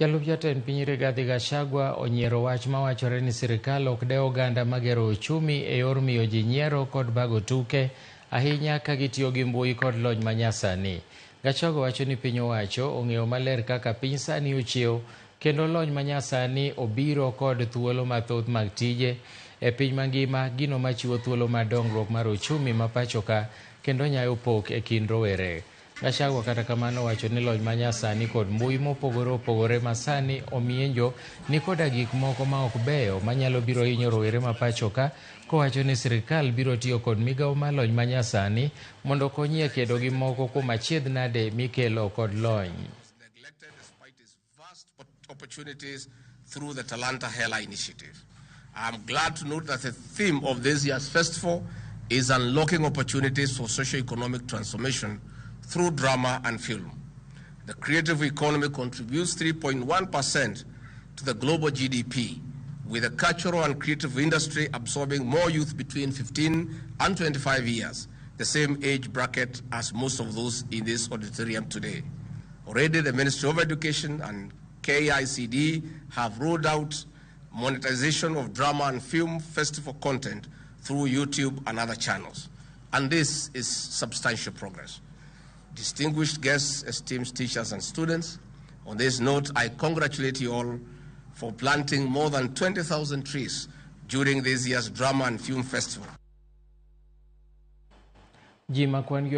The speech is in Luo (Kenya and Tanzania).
Jalup jatend piny Rigathi Gachagua onyiero wach mawachore ni sirikal ok dew oganda magero ochumi e yor miyo ji nyiero kod bago tuke ahinya ka gitiyo gi mbui kod lony manyasani. Gachagua wacho ni piny owacho ong'eyo maler kaka piny sani ochiew kendo lony manyasani obiro kod thuolo mathoth mag tije e piny mangima, gino machiwo thuolo mar dongruok mar ochumi ma pacho ka kendo nyayo pok e kind rowere. Gachagua kata kamano wacho ni lony manyasani kod mbui mopogore opogore masani omienjo ni koda gik moko ma ok beyo manyalo biro hinyo rowere ma pacho ka, kowacho ni sirikal biro tiyo kod migawo mar lony manyasani mondo okonyie kedo gi moko kuom achiedh nade mikelo kod lony. Neglected despite its vast opportunities through the Talanta Hela initiative. I'm glad to note that the theme of this year's festival is unlocking opportunities for socio-economic transformation through drama and film. The creative economy contributes 3.1% to the global GDP, with the cultural and creative industry absorbing more youth between 15 and 25 years, the same age bracket as most of those in this auditorium today. Already, the Ministry of Education and KICD have rolled out monetization of drama and film festival content through YouTube and other channels. And this is substantial progress. Distinguished guests, esteemed teachers and students, on this note, I congratulate you all for planting more than 20,000 trees during this year's Drama and Film Festival. Ji ma kwan gi